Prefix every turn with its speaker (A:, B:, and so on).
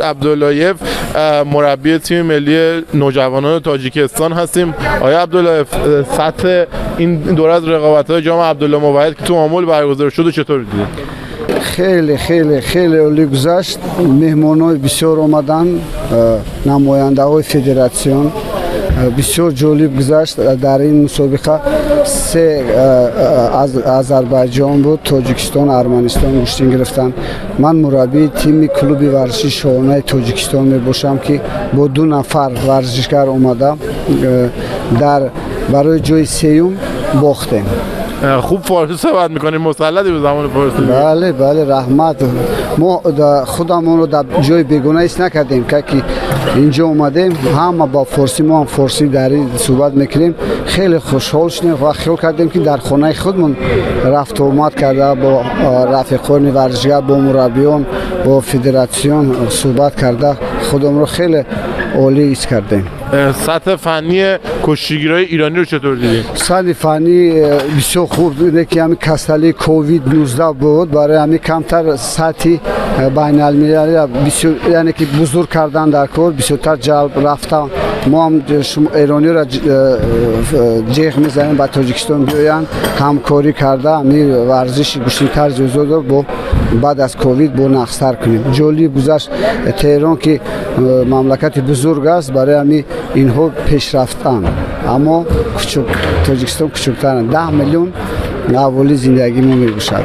A: عبداللهیف، مربی تیم ملی نوجوانان تاجیکستان هستیم. آیا عبداللهیف، سطح این دوره از رقابت‌های جام عبدالله موحد که تو آمل برگزار شد و چطور دیدید؟
B: خیلی خیلی خیلی عالی گذشت. مهمانای بسیار آمدن، نماینده های فدراسیون. بسیار جالب گذشت. در این مسابقه سه از آذربایجان بود، تاجیکستان، ارمنستان گوشتین گرفتن. من مربی تیم کلوب ورزشی شاهانه تاجیکستان می باشم که با دو نفر ورزشکار آمده در برای جای سیوم باختیم.
A: خوب فارسی صحبت میکنیم، مسلطی به زبان فارسی.
B: بله بله، رحمت. ما خودمون رو در جای بیگانه حس نکردیم که اینجا اومدیم، همه با فارسی، ما هم فارسی دری صحبت میکنیم. خیلی خوشحال شدیم و خیال کردیم که در خانه خودمون رفت و آمد کرده، با رفیقان ورزشگر، با مربیان، با فدراسیون صحبت کرده، خودمون رو خیلی عالی حس کردیم.
A: سطح فنی کشتیگیرای ایرانی رو چطور دیدید؟
B: سطح فنی بسیار خوب بود که همین کسلی کووید 19 بود، برای همین کمتر سطحی بین المللی بسیار، یعنی که بزرگ کردن در کار بسیارتر جلب رفتن. ما هم ایرانی را جیغ میزنیم با تاجیکستان بیاین، همکاری کرده همین ورزش گوشتی طرز آزاد با بعد از کووید با نقصتر کنیم. جالب گذشت. تهران که مملکت بزرگ است، برای همین اینها پیشرفتن، اما کوچک تاجیکستان کوچکترن. 10 میلیون اهالی زندگی ما میباشد.